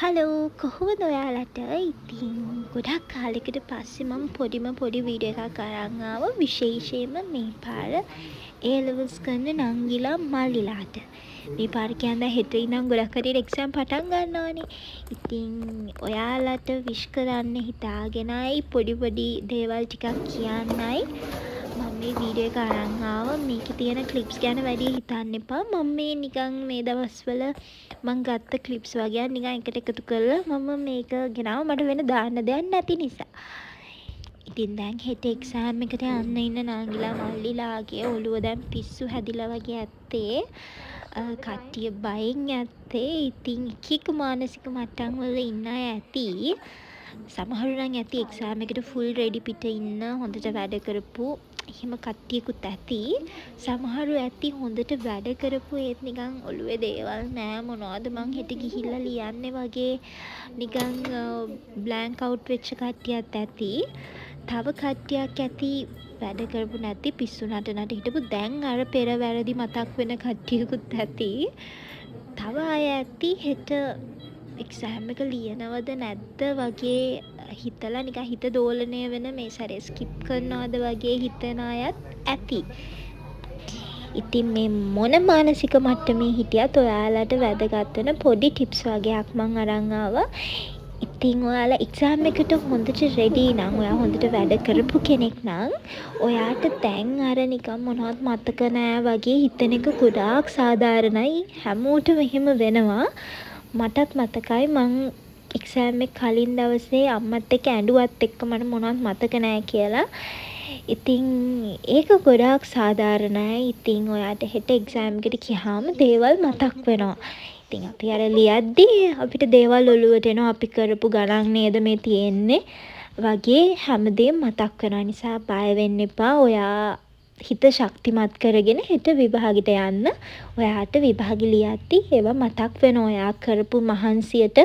Hello, කොහොමද ඔයාලට? ඉතින් ගොඩක් කාලෙකට පස්සේ මම පොඩිම පොඩි වීඩියෝ එකක් අරන් ආවා. විශේෂයෙන්ම මේ පාර ඒ ලෙවල්ස් කරන නංගිලා මල්ලිලාට. මේ පාර කියන්නේ හෙට ඉඳන් ගොඩක් කට්ටියට එක්සෑම් පටන් ගන්නවනේ. ඉතින් ඔයාලට විශ් කරන්න හිතාගෙනයි පොඩි පොඩි දේවල් ටිකක් කියන්නයි මම මේ වීඩියෝ එක අරන් ආවා. මේකේ තියෙන ක්ලිප්ස් ගැන වැඩිය හිතන්න එපා. මම මේ නිකන් මේ දවස්වල මං ගත්ත ක්ලිප්ස් වගයක් නිකන් එකට එකතු කරලා මම මේක ගෙනාවා, මට වෙන දාන්න දෙයක් නැති නිසා. ඉතින් දැන් හෙට එක්සෑම් එකට යන්න ඉන්න නංගිලා මල්ලිලාගේ ඔළුව දැන් පිස්සු හැදිලා වගේ ඇත්තේ. කට්ටිය බයෙන් ඇත්තේ. ඉතින් එක එක මානසික මට්ටම් වල ඉන්න අය ඇති. සමහරු නම් ඇති එක්සෑම් එකට ෆුල් රෙඩි පිට ඉන්න, හොඳට වැඩ කරපු එහෙම කට්ටියකුත් ඇති. සමහරු ඇති හොඳට වැඩ කරපු ඒත් නිකන් ඔළුවේ දේවල් නෑ, මොනවද මං හෙට ගිහිල්ලා ලියන්නේ වගේ නිකන් බ්ලැන්ක් අවුට් වෙච්ච කට්ටියත් ඇති. තව කට්ටියක් ඇති වැඩ කරපු නැති, පිස්සු නට නට හිටපු, දැන් අර පෙර වැරදි මතක් වෙන කට්ටියකුත් ඇති. තව අය ඇති හෙට එක්සෑම් එක ලියනවද නැද්ද වගේ හිතලා නිකන් හිත දෝලනය වෙන, මේ සැරේ ස්කිප් කරනවද වගේ හිතන අයත් ඇති. ඉතින් මේ මොන මානසික මට්ටමේ හිටියත් ඔයාලට වැදගත් වෙන පොඩි ටිප්ස් වගයක් මං අරන් ආවා. ඉතින් ඔයාලා එක්සෑම් එකට හොඳට රෙඩි නම්, ඔයා හොඳට වැඩ කරපු කෙනෙක් නම්, ඔයාට දැන් අර නිකන් මොනවත් මතක නෑ වගේ හිතෙන එක ගොඩාක් සාධාරණයි. හැමෝටම එහෙම වෙනවා. මටත් මතකයි මං එක්සෑම් එක කලින් දවසේ අම්මත් එක්ක ඇඬුවත් එක්ක මට මොනවත් මතක නෑ කියලා. ඉතින් ඒක ගොඩාක් සාධාරණයි. ඉතින් ඔයාට හෙට එක්සෑම් එකට ගියාම දේවල් මතක් වෙනවා. ඉතින් අපි අර ලියද්දී අපිට දේවල් ඔලුවට එනවා, අපි කරපු ගණන් නේද මේ තියෙන්නේ වගේ හැමදේම මතක් වෙනවා. ඒ නිසා බය වෙන්න එපා. ඔයා හිත ශක්තිමත් කරගෙන හෙට විභාගෙට යන්න. ඔයාට විභාගෙ ලියද්දි ඒවා මතක් වෙනවා. ඔයා කරපු මහන්සියට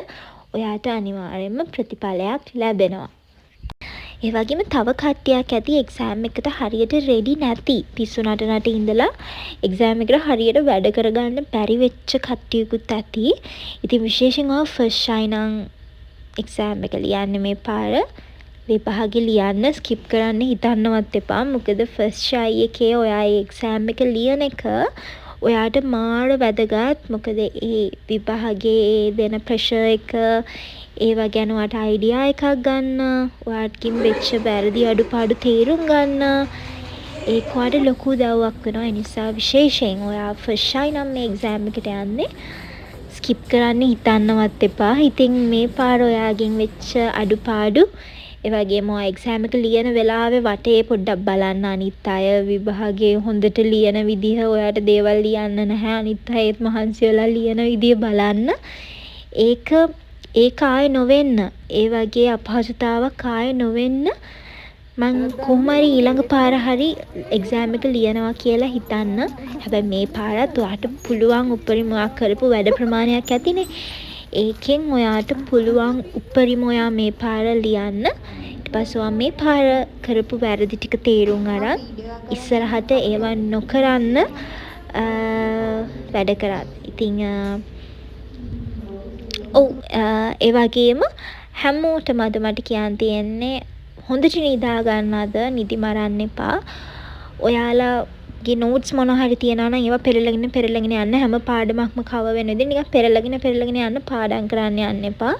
ඔයාට අනිවාර්යෙන්ම ප්‍රතිඵලයක් ලැබෙනවා. ඒ වගේම තව කට්ටියක් ඇති එක්සෑම් එකට හරියට රෙඩි නැති, පිස්සු නට නට ඉඳලා එක්සෑම් එකට හරියට වැඩ කරගන්න බැරි වෙච්ච කට්ටියකුත් ඇති. ඉතින් විශේෂයෙන් ඔයා ෆස්ට් ෂයි නම් එක්සෑම් එක ලියන්නේ මේ පාර, විභාගෙ ලියන්න, ස්කිප් කරන්න හිතන්නවත් එපා. මොකද ෆස්ට් ෂයි එකේ ඔයා ඒ එක්සෑම් එක ලියන එක ඔයාට මාර වැදගත්. මොකද ඒ විභාගේ දෙන ප්‍රෙෂර් එක ඒවා ගැන ඔයාට අයිඩියා එකක් ගන්න, ඔයාගෙන් වෙච්ච වැරදි අඩුපාඩු තේරුම් ගන්න ඒක ඔයාට ලොකු උදව්වක් වෙනවා. ඒ නිසා විශේෂයෙන් ඔයා ෆස්ට් ෂයි නම් මේ එක්සෑම් එකට යන්නේ, ස්කිප් කරන්න හිතන්නවත් එපා. ඉතින් මේ පාර ඔයාගෙන් වෙච්ච අඩුපාඩු, ඒ වගේම ඔයා එක්සෑම් එක ලියන වෙලාවේ වටේ පොඩ්ඩක් බලන්න, අනිත් අය විභාගේ හොඳට ලියන විදිහ, ඔයාට දේවල් ලියන්න නැහැ, අනිත් අය ඒත් මහන්සි වෙලා ලියන විදිහ බලන්න. ඒක ඒක ආයේ නොවෙන්න, ඒ වගේ අපහසුතාවක් ආයේ නොවෙන්න මං කොහොම හරි ඊළඟ පාර හරි එක්සෑම් එක ලියනවා කියලා හිතන්න. හැබැයි මේ පාරත් ඔයාට පුළුවන් උපරිම, ඔයා කරපු වැඩ ප්‍රමාණයක් ඇතිනේ. ඒකෙන් ඔයාට පුළුවන් උපරිම ඔයා මේ පාර ලියන්න. ඊට පස්සේ ඔයා මේ පාර කරපු වැරදි ටික තේරුම් අරන් ඉස්සරහට ඒවා නොකරන්න වැඩ කරන්න. ඉතින් ඔව්, ඒ වගේම හැමෝටම අද මට කියන්න තියෙන්නේ හොඳට නිදා ගන්න අද, නිදි මරන්න එපා. ඔයාලගේ නෝට්ස් මොනවා හරි තියෙනවා නම් ඒවා පෙරලගෙන පෙරලගෙන යන්න, හැම පාඩමක්ම කවර් වෙන විදිහට නිකන් පෙරලගෙන පෙරලගෙන යන්න, පාඩම් කරන්න යන්න එපා.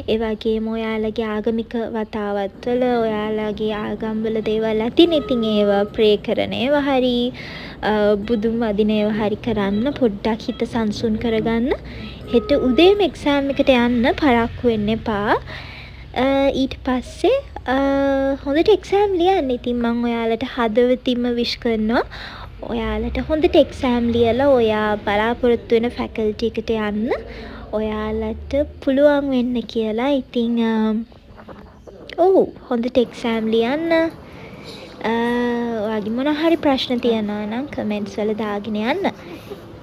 ඒ වගේම ඔයාලගේ ආගමික වතාවත් වල, ඔයාලගේ ආගම් වල දේවල් ඇතිනේ. ඉතින් ඒවා ප්‍රේ කරන ඒවා හරි, බුදුන් වදින ඒවා හරි කරන්න, පොඩ්ඩක් හිත සංසුන් කරගන්න. හෙට උදේම එක්සෑම් එකට යන්න, පරක්කු වෙන්න එපා. ඊට පස්සේ හොඳට එක්සෑම් ලියන්න. ඉතින් මං ඔයාලට හදවතින්ම විශ් කරනවා ඔයාලට හොඳට එක්සෑම් ලියලා ඔයා බලාපොරොත්තු වෙන ෆැකල්ටි එකට යන්න ඔයාලට පුළුවන් වෙන්න කියලා. ඉතින් ඔව්, හොඳට එක්සෑම් ලියන්න. ඔයාගේ මොනවා හරි ප්‍රශ්න තියෙනවා නම් කමෙන්ට්ස් වල දාගෙන යන්න.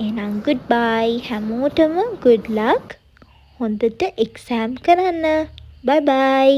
එහෙනම් ගුඩ් බයි, හැමෝටම ගුඩ් ලක්, හොඳට එක්සෑම් කරන්න. බයි බයි.